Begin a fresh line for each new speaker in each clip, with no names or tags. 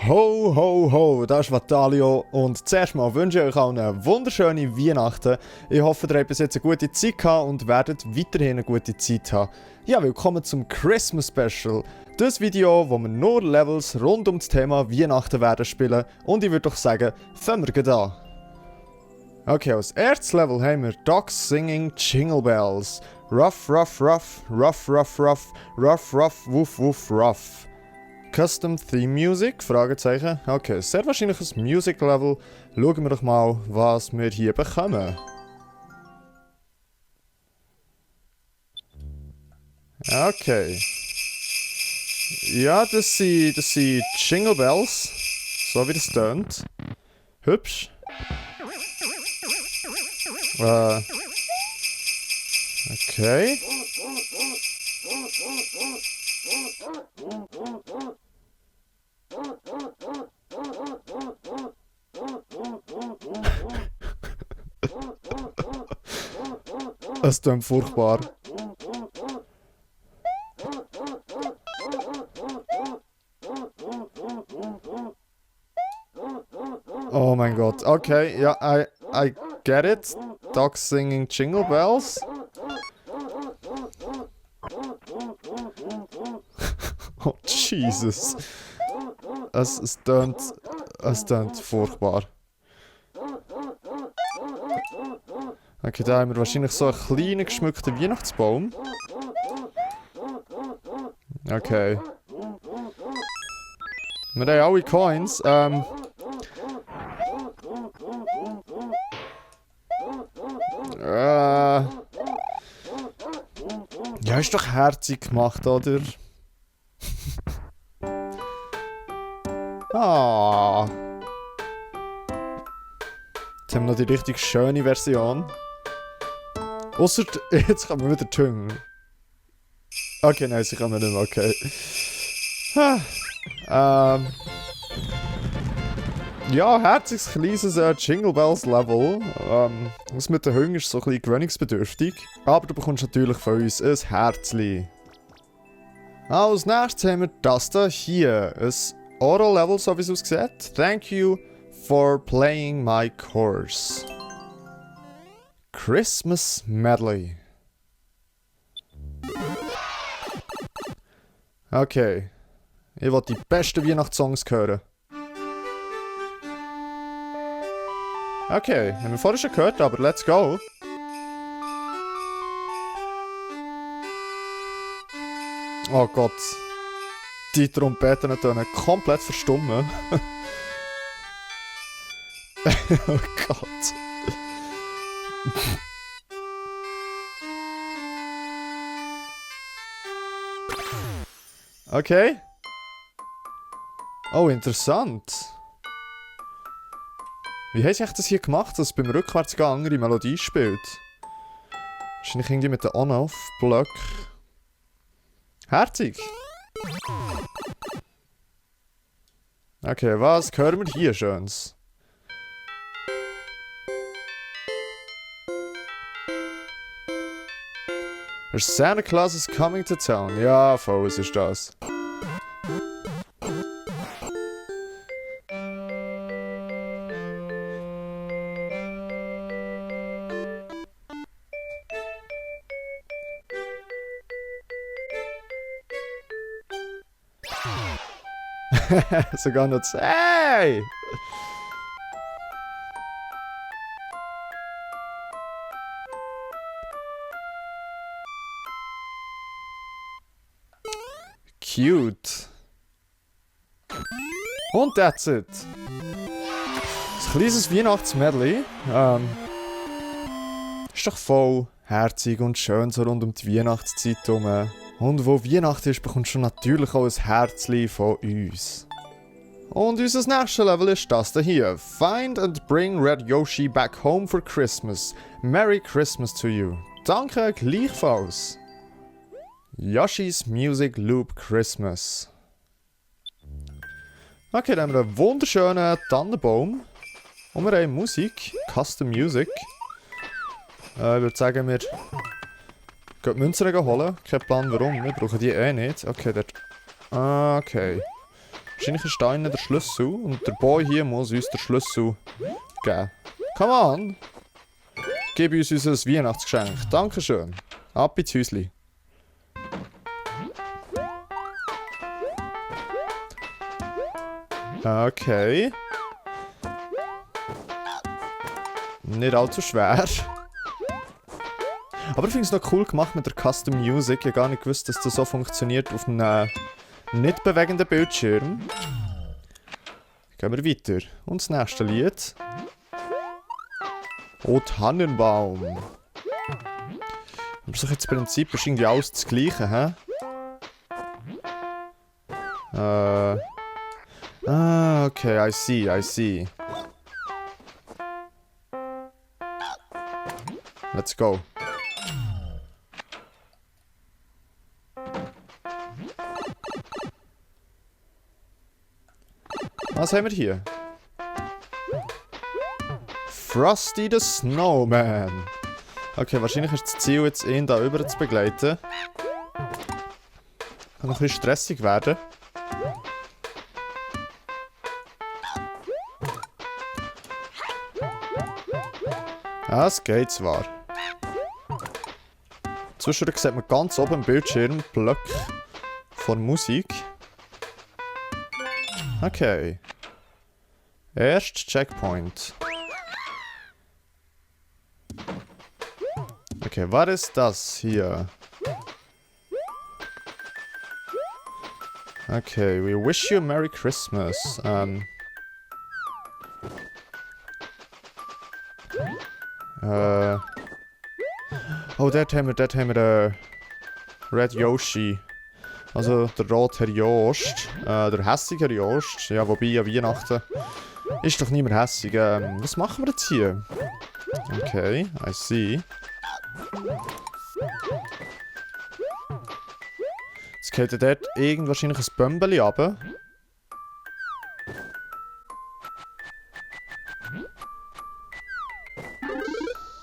Ho, ho, ho, das ist Vatalio und zuerst mal wünsche ich euch allen eine wunderschöne Weihnachten. Ich hoffe, ihr habt bis jetzt eine gute Zeit gehabt und werdet weiterhin eine gute Zeit haben. Ja, willkommen zum Christmas Special. Das Video, wo wir nur Levels rund um das Thema Weihnachten werden spielen und ich würde doch sagen, fangen wir gleich an. Okay, als erstes Level haben wir Dogs Singing Jingle Bells. Ruff, ruff, ruff, ruff, ruff, ruff, ruff, ruff, wuff, wuff, ruff. Custom Theme Music? Fragezeichen. Okay, sehr wahrscheinlich ein Music Level. Schauen wir doch mal, was wir hier bekommen. Okay. Ja, das sind Jingle Bells. So wie das tönt. Hübsch. Okay. Es tönt furchtbar. Oh mein Gott. Okay, ja, I get it. Dogs singing Jingle Bells. Oh Jesus. Es tönt furchtbar. Okay, da haben wir wahrscheinlich so einen kleinen geschmückten Weihnachtsbaum. Okay. Wir haben alle Coins. Ja, ist doch herzig gemacht, oder? Ah. Jetzt haben wir noch die richtig schöne Version. Ausser, jetzt kann man wieder tun. Okay, nein, sie kann man nicht mehr, okay. Ja, herziges kleines Jingle Bells Level. Das mit den Hüngen ist so ein bisschen gewöhnungsbedürftig. Aber du bekommst natürlich von uns ein Herzli. Als nächstes haben wir das hier. Ein Oral Level, so wie es aussieht. Thank you for playing my course. Christmas Medley. Okay. Ich will die besten Weihnachtssongs hören. Okay, haben wir vorher schon gehört, aber let's go. Oh Gott. Die Trompeten tönen komplett verstummen. Oh Gott. Okay. Oh, interessant. Wie haben sie das hier gemacht, dass beim Rückwärtsgang andere Melodie spielt? Wahrscheinlich irgendwie mit den On-Off-Block. Herzig! Okay, was hören wir hier Schönes? Santa Claus is coming to town. Ja, voll, was ist das? Sogar noch hey! Cute. Und that's it. Ein kleines Weihnachtsmedley. Ist doch voll herzig und schön so rund um die Weihnachtszeit herum. Und wo Weihnachten ist, bekommst du natürlich auch ein Herzli von uns. Und unser nächstes Level ist das hier. Find and bring Red Yoshi back home for Christmas. Merry Christmas to you. Danke gleichfalls. Yoshi's Music Loop Christmas. Okay, dann haben wir einen wunderschönen Tannenbaum. Und wir haben Musik. Custom Music. Ich würde sagen, wir gehen die Münzen holen. Kein Plan warum. Wir brauchen die eh nicht. Okay, dort. Okay. Wahrscheinlich ist da innen der Schlüssel und der Boy hier muss uns den Schlüssel geben. Come on! Gib uns unser Weihnachtsgeschenk. Dankeschön. Ab ins Häusli. Okay. Nicht allzu schwer. Aber ich finde es noch cool gemacht mit der Custom Music. Ich habe gar nicht gewusst, dass das so funktioniert auf einem nicht bewegenden Bildschirm. Gehen wir weiter. Und das nächste Lied. Oh, Tannenbaum. Aber so jetzt im Prinzip ist irgendwie alles das Gleiche, hä? Okay, I see. Let's go. Was haben wir hier? Frosty the Snowman. Okay, wahrscheinlich ist das Ziel jetzt, ihn da rüber zu begleiten. Kann noch ein bisschen stressig werden. Ja, es geht zwar. Zwischendurch sieht man ganz oben im Bildschirm Blöcke von Musik. Okay. Erst Checkpoint. Okay, was ist das hier? Okay, we wish you a Merry Christmas. Oh, dort haben wir den Red Yoshi. Also der rote Jost. Der hässige Jost. Ja, wobei an Weihnachten ist doch niemand hässig. Was machen wir jetzt hier? Okay, I see. Jetzt geht dort wahrscheinlich ein Bömbeli runter.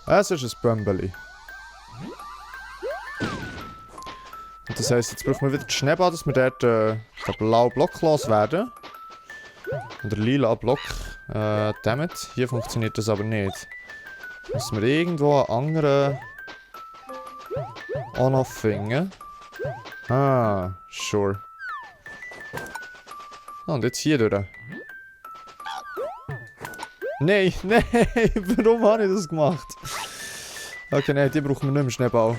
Es ist ein Bömbeli. Und das heisst, jetzt brauchen wir wieder den Schneeball, dass wir dort den blauen Block loswerden. Und der lila Block. Dammit. Hier funktioniert das aber nicht. Müssen wir irgendwo einen anderen auch noch finden. Ah, sure. Oh, und jetzt hier durch. Nein, nein, warum habe ich das gemacht? Okay, nein, die brauchen wir nicht mehr Schneeball.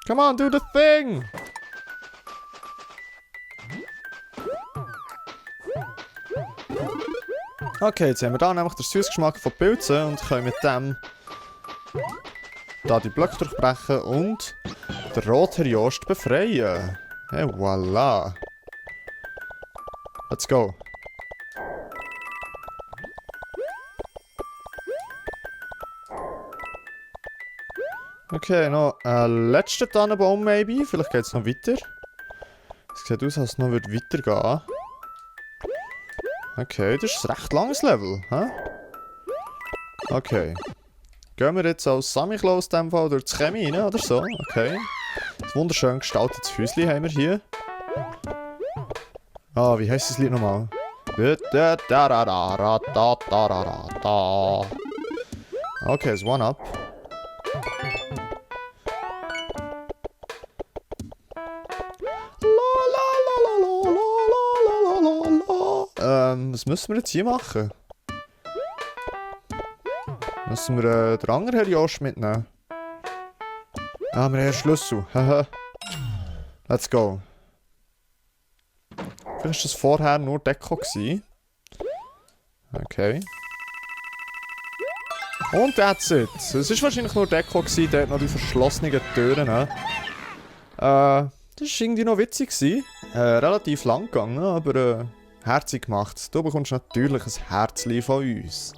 Come on, do the thing! Okay, jetzt haben wir da nämlich den Süßgeschmack von Pilzen und können mit dem da die Blöcke durchbrechen und den roten Jost befreien. Hey, voilà. Let's go. Okay, noch ein letzter Tannenbaum, maybe. Vielleicht geht es noch weiter. Es sieht aus, als es noch weitergehen. Okay, das ist ein recht langes Level, hä? Okay. Gehen wir jetzt als Sammy Klaus in dem Fall durch das Chemie rein, oder so? Okay. Ein wunderschön gestaltetes Häuschen haben wir hier. Ah, wie heisst das Lied nochmal? Okay, es One-Up. Was müssen wir jetzt hier machen? Müssen wir den anderen Herr Jost mitnehmen? Ah, wir haben einen Schlüssel. Let's go. Vielleicht war das vorher nur Deko gewesen. Okay. Und that's it. Es war wahrscheinlich nur Deko gewesen, dort noch die verschlossenen Türen. Das war irgendwie noch witzig gewesen. Relativ lang gegangen, aber herzig gemacht. Du bekommst natürlich ein Herzchen von uns.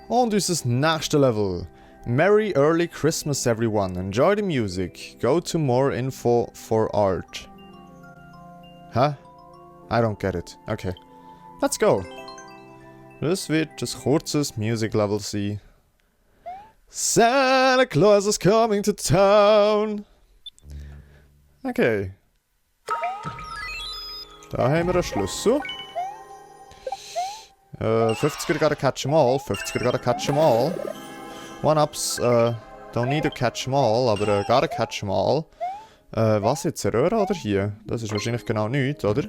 Und unser nächstes Level. Merry Early Christmas everyone. Enjoy the music. Go to more info for art. Hä? I don't get it. Okay. Let's go. Das wird ein kurzes Music Level sein. Santa Claus is coming to town. Okay. Da haben wir einen Schlüssel. 50er gotta catch 'em all. 50er gotta catch 'em all. One-ups, don't need to catch 'em all, aber gotta catch 'em all. Was jetzt? Eine Röhre oder hier? Das ist wahrscheinlich genau nichts, oder?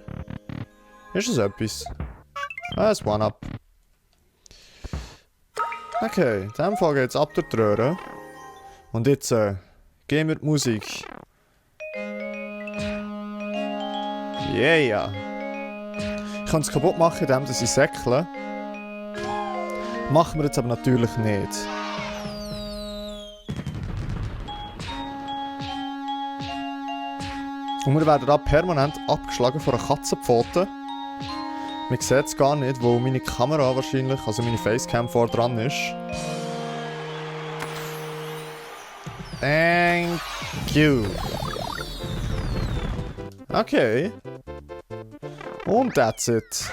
Ist das etwas? Ein One-up. Okay, in dem Fall geht's ab durch die Röhre. Und jetzt gehen wir die Musik. Yeah! Ich kann es kaputt machen, indem ich säckle. Machen wir jetzt aber natürlich nicht. Und wir werden da permanent abgeschlagen von einer Katzenpfote. Man sieht es gar nicht, wo meine Kamera wahrscheinlich, also meine Facecam vor dran ist. Thank you. Okay. Und that's it.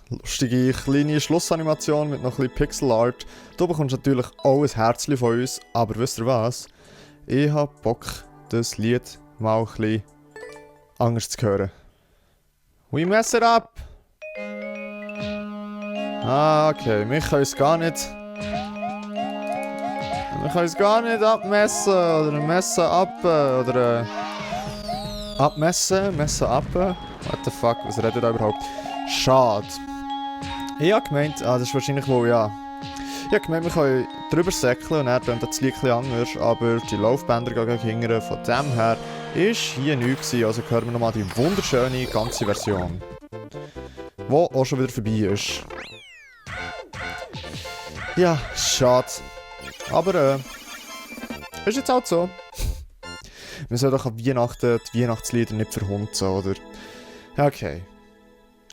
Lustige kleine Schlussanimation mit noch ein bisschen Pixel Art. Du bekommst natürlich auch ein Herzchen von uns, aber wisst ihr was? Ich hab Bock, das Lied mal ein bisschen anders zu hören. We mess it up! Ah, okay, wir können es gar nicht. Wir können es gar nicht abmessen oder messen ab oder abmessen, messen ab. What the fuck, was redet da überhaupt? Schade. Ich hab gemeint, das ist wahrscheinlich wohl, ja. Ich hab gemeint, wir können drüber säckeln und dann tönt das Lied etwas anders, aber die Laufbänder gehen hingern. Von dem her ist hier nichts gewesen, also hören wir nochmal die wunderschöne ganze Version. Die auch schon wieder vorbei ist. Ja, schade. Aber ist jetzt halt so. Wir sollen doch an Weihnachten die Weihnachtslieder nicht verhunzen, oder? Okay.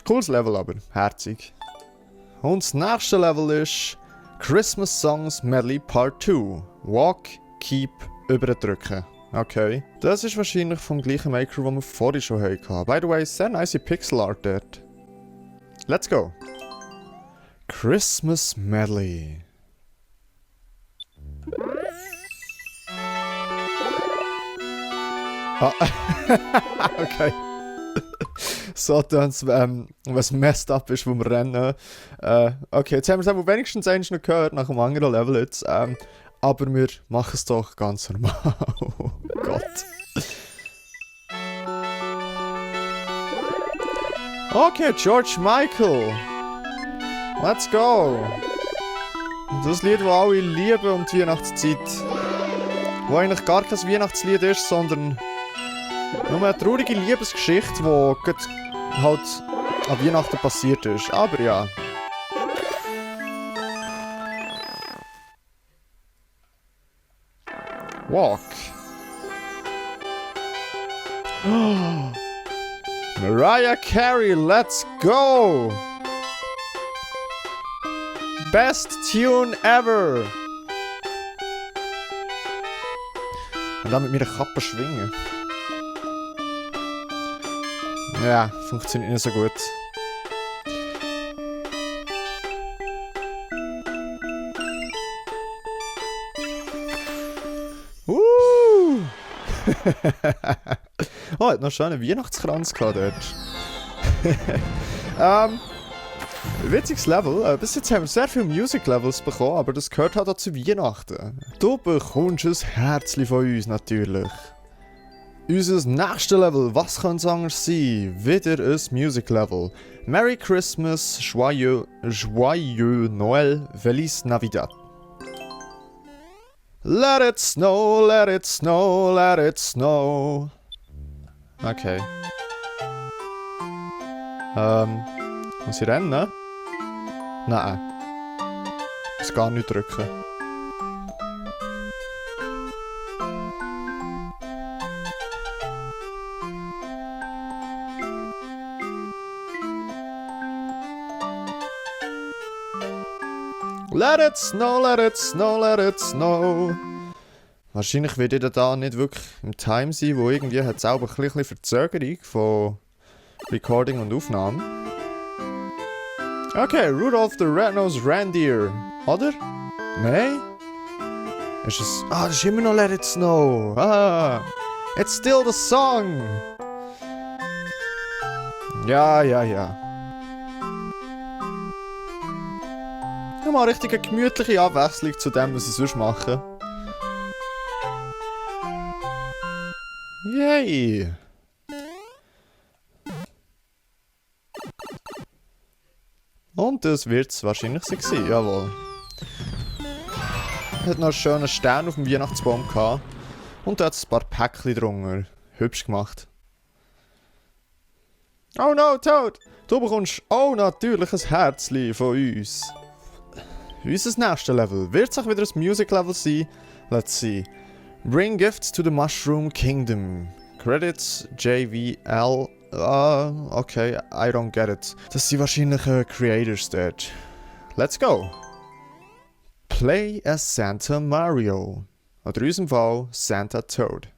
Cooles Level aber, herzig. Und das nächste Level ist Christmas Songs Medley Part 2. Walk, Keep, überdrücken. Okay. Das ist wahrscheinlich vom gleichen Maker, den wir vorhin schon hatten. By the way, sehr nice Pixel Art dort. Let's go. Christmas Medley. Ah, okay. So tönt's, was messed up ist, wo wir rennen. Okay, jetzt haben wir es wenigstens eins noch gehört, nach einem anderen Level jetzt. Aber wir machen es doch ganz normal. Oh Gott. Okay, George Michael. Let's go. Das Lied, das alle lieben um die Weihnachtszeit. Wo eigentlich gar kein Weihnachtslied ist, sondern nur eine traurige Liebesgeschichte, die halt an Weihnachten passiert ist. Aber ja. Walk. Oh. Mariah Carey, let's go! Best tune ever! Und dann mit meiner Kappe schwingen. Ja, funktioniert nicht so gut. Oh, hat noch schon einen Weihnachtskranz gehabt dort. Witziges Level. Bis jetzt haben wir sehr viele Music-Levels bekommen, aber das gehört halt auch zu Weihnachten. Du bekommst ein Herzchen von uns natürlich. Unser nächstes Level, was kann es anders sein? Wieder ein Music-Level. Merry Christmas, Joyeux Noël, Feliz Navidad. Let it snow, let it snow, let it snow. Okay. Muss ich rennen? Nein. Ich muss gar nicht drücken. Let it snow, let it snow, let it snow. Wahrscheinlich wird ihr da nicht wirklich im Time sein, wo irgendwie hat es auch ein bisschen Verzögerung von Recording und Aufnahme. Okay, Rudolph the Red-Nosed Reindeer. Oder? Nein? Ist es... Ah, das ist immer noch Let It Snow. Ah, it's still the song. Ja. Ja, mal eine richtig gemütliche Abwechslung zu dem, was ich sonst mache. Yay! Und das wird es wahrscheinlich sein, jawohl. Hat noch einen schönen Stern auf dem Weihnachtsbaum gehabt. Und da hat ein paar Päckchen drunter. Hübsch gemacht. Oh no, Toad! Du bekommst auch natürlich ein Herzchen von uns. Unser nächstes Level wird es auch wieder ein Music Level sein. Let's see. Bring gifts to the Mushroom Kingdom. Credits JVL. Okay, I don't get it. Das sind wahrscheinlich Creators dort. Let's go. Play as Santa Mario. Oder in unserem Fall Santa Toad.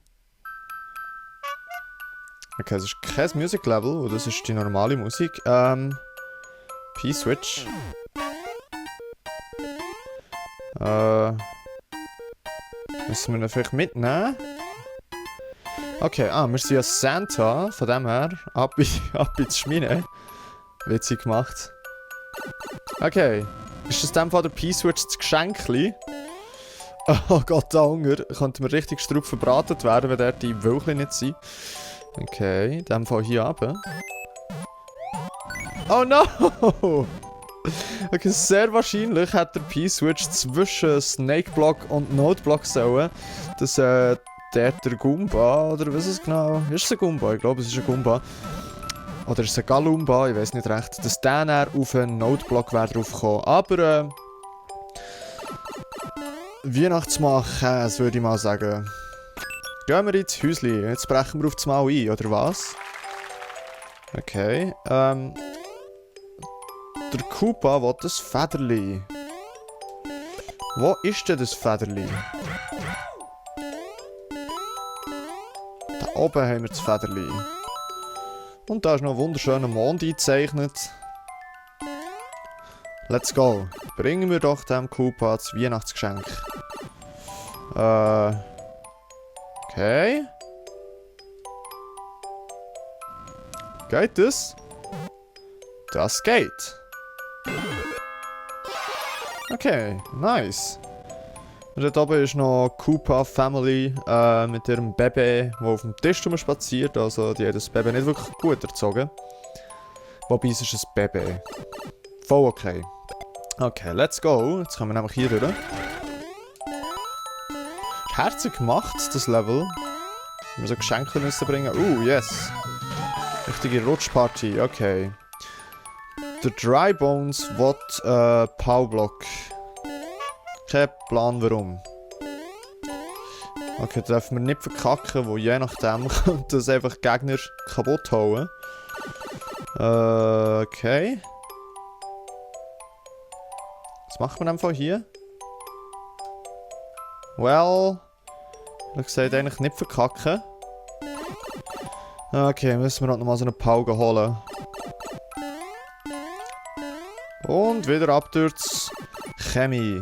Okay, das ist kein Music Level, und das ist die normale Musik. P-Switch. Müssen wir ihn vielleicht mitnehmen? Okay, wir sind ja Santa, von dem her, ab ins Schmine. Witzig gemacht. Okay, ist das in dem Fall der P-Switch das Geschenkli? Oh Gott, der Hunger. Könnte mir richtig drauf verbraten werden, wenn dort die Wölkchen nicht sind. Okay, in dem Fall hier runter. Oh no! Okay, sehr wahrscheinlich hat der P-Switch zwischen Snake Block und Node Block sollen, dass der Goomba, oder was ist es genau? Ist es ein Goomba? Ich glaube, es ist ein Goomba. Oder ist es ein Galumba? Ich weiß nicht recht. Dass der dann auf einen Node Block wäre draufgekommen. Aber Weihnachtsmachen, würde ich mal sagen. Gehen wir ins Häuschen. Jetzt brechen wir auf das Mal ein, oder was? Okay, der Koopa will das Federli. Wo ist denn das Federli? Da oben haben wir das Federli. Und da ist noch ein wunderschöner Mond eingezeichnet. Let's go. Bringen wir doch dem Koopa das Weihnachtsgeschenk. Okay. Geht das? Das geht. Okay, nice. Und dort oben ist noch Koopa Family mit ihrem Baby, der auf dem Tisch spaziert. Also die hat das Baby nicht wirklich gut erzogen. Wobei es ist ein Baby. Voll okay. Okay, let's go. Jetzt kommen wir nämlich hier durch. Herzig gemacht, das Level. Wir so Geschenke müssen bringen. Yes. Richtige Rutschparty, okay. Der Dry Bones will Powerblock. Kein Plan warum. Okay, dürfen wir nicht verkacken, wo je nachdem könnte das einfach Gegner kaputt hauen. Okay. Was macht man einfach hier? Well, ich gesagt eigentlich nicht verkacken. Okay, müssen wir noch mal so eine Pauge holen. Und wieder ab durchs Chemie.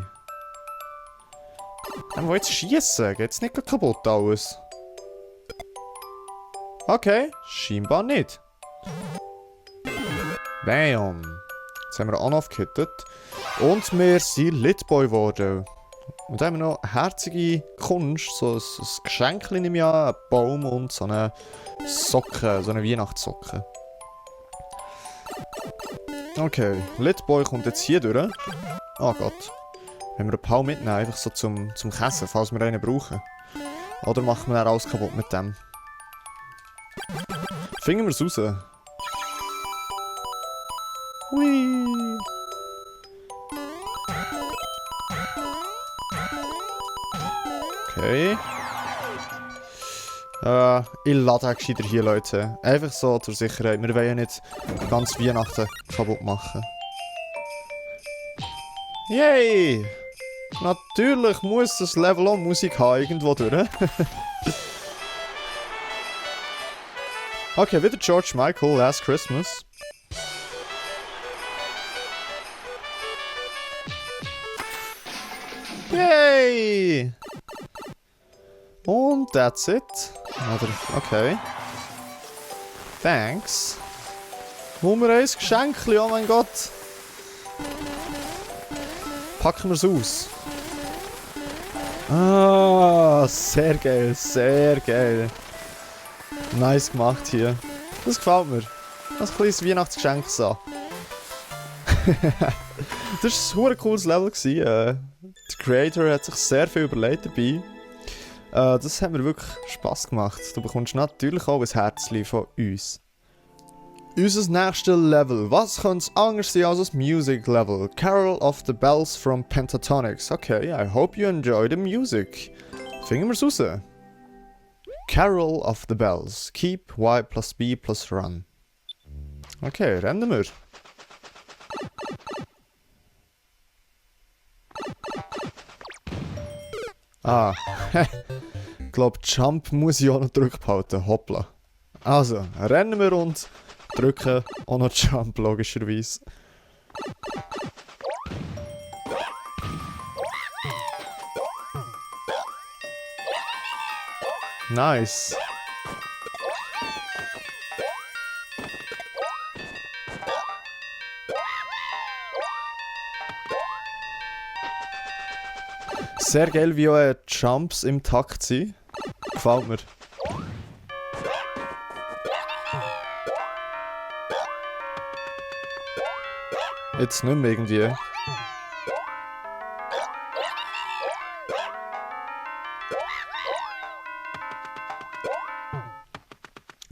Will jetzt schießen? Geht's nicht kaputt alles? Okay, scheinbar nicht. Bam. Jetzt haben wir auch noch aufgehittet. Und wir sind Litboy geworden. Und dann haben wir noch herzige Kunst, so ein Geschenk nehme ich an, einen Baum und so eine Socke, so eine Weihnachtssocke. Okay, Litboy kommt jetzt hier durch. Oh Gott. Wenn wir einen Pau mitnehmen, einfach so zum Käsen, falls wir einen brauchen. Oder machen wir dann alles kaputt mit dem. Finden wir es raus. Hui. Okay. Ich lade gescheiter hier, Leute. Einfach so zur Sicherheit. Wir wollen ja nicht ganz Weihnachten kaputt machen. Yay! Natürlich muss das Level auch Musik haben, irgendwo durch. Okay, wieder George Michael, Last Christmas. Yay! Und that's it. Oder, okay. Thanks. Nummer 1 Geschenkli, oh mein Gott. Packen wir es aus. Ah, sehr geil, sehr geil. Nice gemacht hier. Das gefällt mir. Das kleines Weihnachtsgeschenk so. Das war ein cooles Level. Der Creator hat sich sehr viel überlegt dabei. Das hat mir wirklich Spass gemacht. Du bekommst natürlich auch ein Herzchen von uns. Unser nächstes Level. Was könnte es anders sein als ein Music Level? Carol of the Bells from Pentatonix. Okay, I hope you enjoy the music. Finden wir es raus. Carol of the Bells. Keep Y plus B plus Run. Okay, rennen wir. Ah, ich glaube, Jump muss ich auch noch drücken Hoppla. Also, rennen wir und drücken auch noch Jump, logischerweise. Nice. Sehr geil, wie auch Jumps im Takt sind. Gefällt mir. Jetzt nicht mehr irgendwie.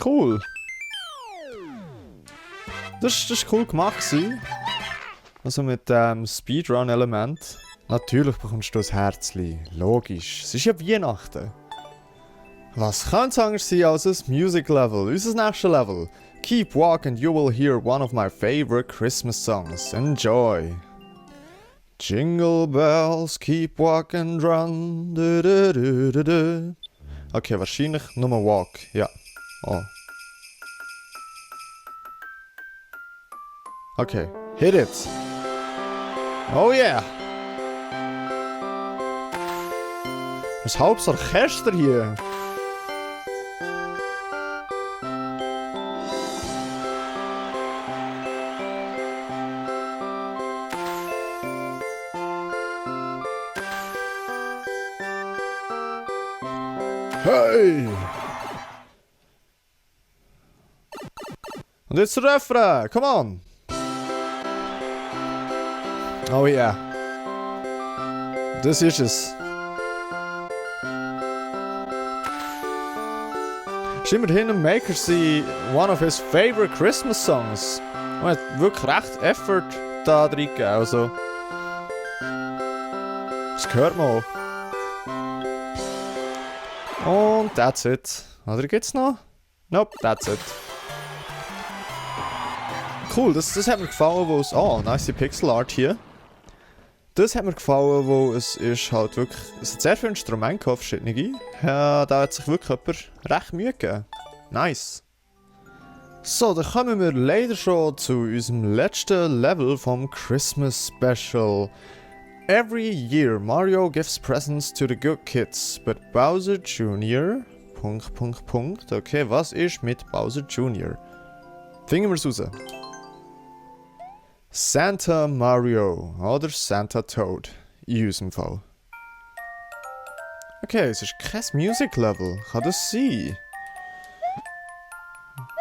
Cool. Das ist cool gemacht. Also mit dem Speedrun-Element. Natürlich bekommst du ein Herzchen. Logisch. Es ist ja Weihnachten. Was könnte anders sein als ein Music Level? Unser nächstes Level. Keep walk and you will hear one of my favorite Christmas songs. Enjoy. Jingle bells, keep walk and run. Du, du, du, du, du. Okay, wahrscheinlich nur walk. Ja. Oh. Okay, hit it. Oh yeah. Ein halbes Orchester hier. Hey! Und jetzt der Refrain, come on! Oh yeah. Das ist es. Ist immerhin ein Maker sie one of his favorite Christmas songs. Und hat wirklich recht Effort da drin gegeben, also. Das hört man auch. Und that's it. Oder gibt's noch? Nope, that's it. Cool, das hat mir gefallen, wo es... Oh, nice Pixel Art hier. Das hat mir gefallen, wo es ist halt wirklich... Es hat sehr viele Instrumente gehabt, verschiedene. Ja, da hat sich wirklich jemand recht Mühe gegeben. Nice. So, dann kommen wir leider schon zu unserem letzten Level vom Christmas Special. Every year Mario gives presents to the good kids, but Bowser Jr. ... Okay, was ist mit Bowser Jr.? Finden wir es raus. Santa Mario oder Santa Toad in unserem Fall. Okay, es ist kein Music Level. Kann das sein?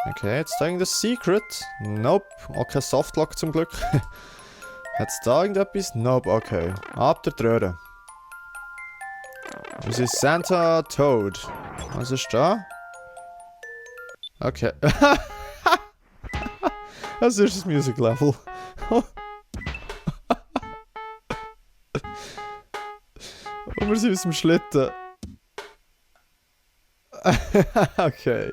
Okay, jetzt da irgendein Secret. Nope, auch kein Softlock zum Glück. Hat's da irgendetwas? Nope, okay. Ab der Tröre. Das ist Santa Toad. Was ist da? Okay. Das ist das Music Level. Und wir sind aus dem Schlitten. Okay.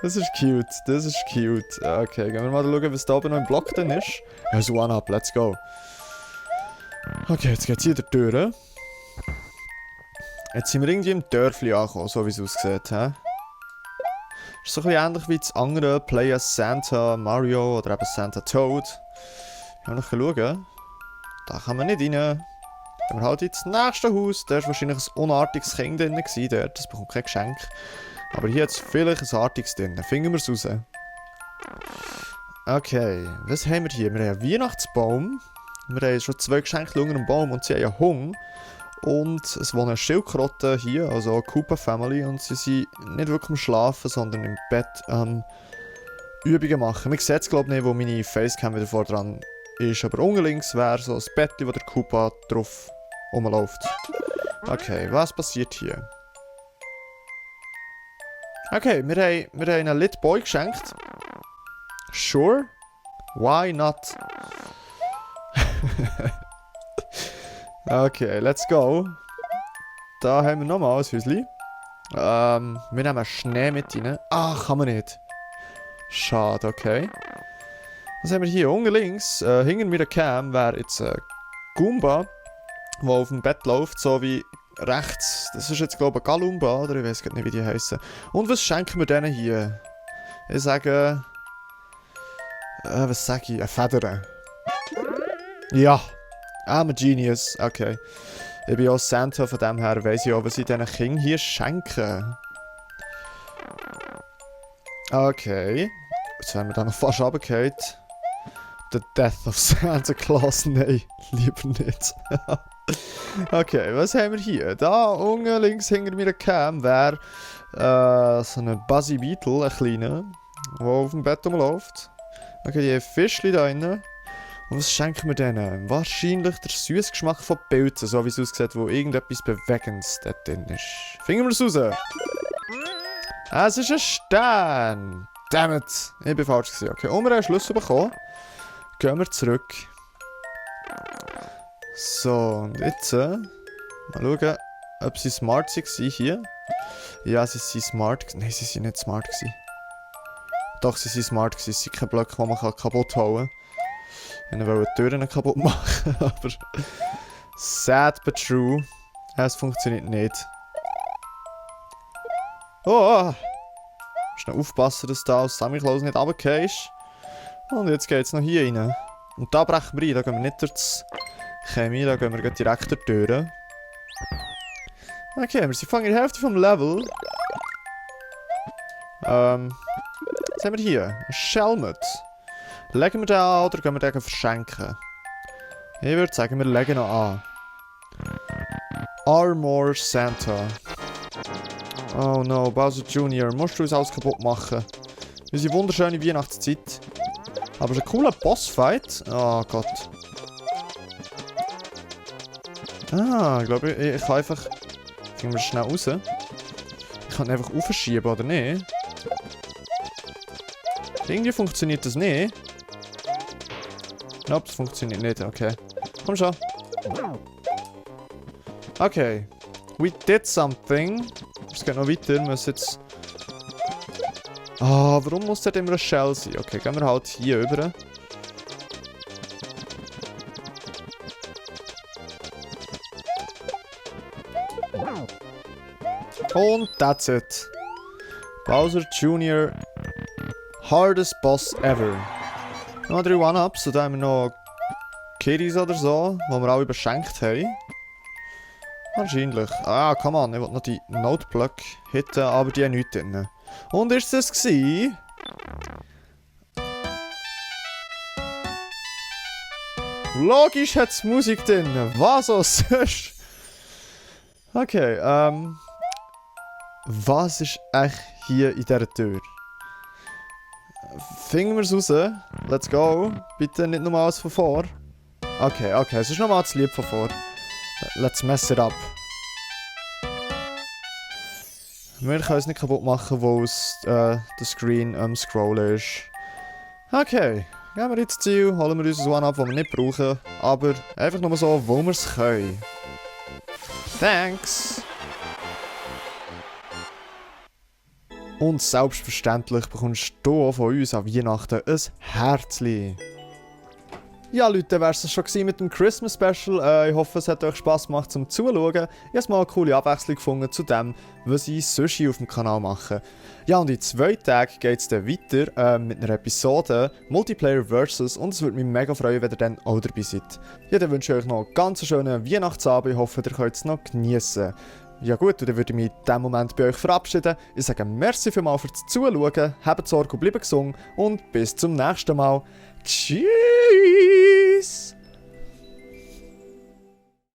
Das ist cute, das ist cute. Okay, gehen wir mal schauen, was da oben noch im Block drin ist. Also one up, let's go. Okay, jetzt geht's hier durch die Tür. Jetzt sind wir irgendwie im Dörfli angekommen, so wie es aussieht. He? Ist so ein bisschen ähnlich wie das andere Play as Santa Mario oder eben Santa Toad. Ich will noch schauen. Da kann man nicht rein. gehen wir halt ins nächste Haus. Da war wahrscheinlich ein unartiges Kind drin. Dort. Das bekommt kein Geschenk. Aber hier hat es vielleicht ein artiges drin. Finden wir es raus. Okay, was haben wir hier? Wir haben einen Weihnachtsbaum. Wir haben schon 2 Geschenke unter dem Baum und sie haben einen Hund. Und es wohnen Schildkröten hier, also eine Koopa Family. Und sie sind nicht wirklich am Schlafen, sondern im Bett Übungen machen. Man sieht es glaube ich nicht, wo meine Facecam wieder vor dran ist. Aber unten links wäre so ein Bett, wo der Koopa drauf rumläuft. Okay, was passiert hier? Okay, wir haben einen Little Boy geschenkt. Sure. Why not? Okay, let's go. Da haben wir nochmal ein Häuschen. Wir nehmen Schnee mit rein. Ah, kann man nicht. Schade, okay. Was haben wir hier? Unten links, hinter mir der Cam, wäre jetzt ein Goomba, der auf dem Bett läuft, so wie rechts. Das ist jetzt, glaube ich, ein Galumba, oder? Ich weiß gar nicht, wie die heißen. Und was schenken wir denen hier? Ich sage... was sage ich? Eine Feder. Ja. I'm a genius. Okay. Ich bin auch Santa, von dem her weiss ich auch, was ich diesen Kindern hier schenke. Okay. Jetzt werden wir da noch fast runtergefallen. The Death of Santa Claus. Nein, lieber nicht. Okay, was haben wir hier? Da unten links hinter mir Cam wäre so ein Buzzy Beetle, ein kleiner, der auf dem Bett rumläuft. Okay, die haben Fischchen da drin. Und was schenken wir denen? Wahrscheinlich der süße Geschmack von Pilzen, so wie es aussieht, wo irgendetwas Bewegendes dort drin ist. Finden wir es raus? Es ist ein Stern! Dammit! Ich bin falsch gewesen. Okay, und wir haben einen Schlüssel bekommen. Gehen wir zurück. So, und jetzt mal schauen, ob sie smart waren hier. Ja, sie sind smart. Nein, sie sind nicht smart gewesen. Doch, sie sind smart gewesen. Sie sind kein Block, den man kaputt hauen kann. Ich wollte die Türen kaputt machen, aber... Sad but true. Es funktioniert nicht. Oh! Schnell aufpassen, dass du aus Samichlaus nicht runtergehst. Und jetzt geht es noch hier rein. Und da brechen wir rein, da gehen wir nicht durch die Chemie, da gehen wir direkt durch die Türen. Okay, wir sind in der Hälfte vom Level. Was haben wir hier? Ein Schelmet. Legen wir den an oder gehen wir den verschenken? Ich würde sagen, wir legen noch an. Armor Santa. Oh no, Bowser Jr., musst du uns alles kaputt machen? Unsere wunderschöne Weihnachtszeit. Aber es ist ein cooler Bossfight. Oh Gott. Ah, ich glaube, ich kann einfach... Finden wir schnell raus. Ich kann ihn einfach aufschieben, oder nicht? Irgendwie funktioniert das nicht. Nope, das funktioniert nicht. Okay. Komm schon. Okay. We did something. Es geht noch weiter. Wir müssen jetzt... Ah, warum muss das immer ein Shell sein? Okay, gehen wir halt hier rüber. Und that's it. Bowser Jr. Hardest Boss ever. Noch 3 One-Ups und da haben wir noch Kiddies oder so, die wir alle beschenkt haben. Wahrscheinlich. Ah, come on, ich wollte noch die Noteplug hitten, aber die haben nichts drin. Und ist das gewesen? Logisch hat es Musik drin. Was auch sonst? Okay, was ist echt hier in dieser Tür? Finden wir es raus. Let's go. Bitte nicht nochmal alles von vor. Okay, okay, es ist nochmal zu lieb von vor. Let's mess it up. Wir können es nicht kaputt machen, wo es der Screen am Scrollen ist. Okay, gehen wir ins Ziel, holen wir uns ein One-Up, das wir nicht brauchen, aber einfach nur so, wo wir es können. Thanks! Und selbstverständlich bekommst du von uns an Weihnachten ein Herzli. Ja Leute, wär's das schon gewesen mit dem Christmas Special. Ich hoffe, es hat euch Spass gemacht zum Zuschauen. Ich habe mal eine coole Abwechslung gefunden zu dem, was ich sonst hier auf dem Kanal mache. Ja, und in 2 Tagen geht es dann weiter mit einer Episode Multiplayer Versus und es würde mich mega freuen, wenn ihr dann auch dabei seid. Ja, dann wünsche ich euch noch einen ganz schönen Weihnachtsabend. Ich hoffe, ihr könnt es noch genießen. Ja gut, dann würde ich mich in diesem Moment bei euch verabschieden. Ich sage merci vielmals fürs Zuschauen, habt Sorge und bleibt gesund und bis zum nächsten Mal. Tschüss!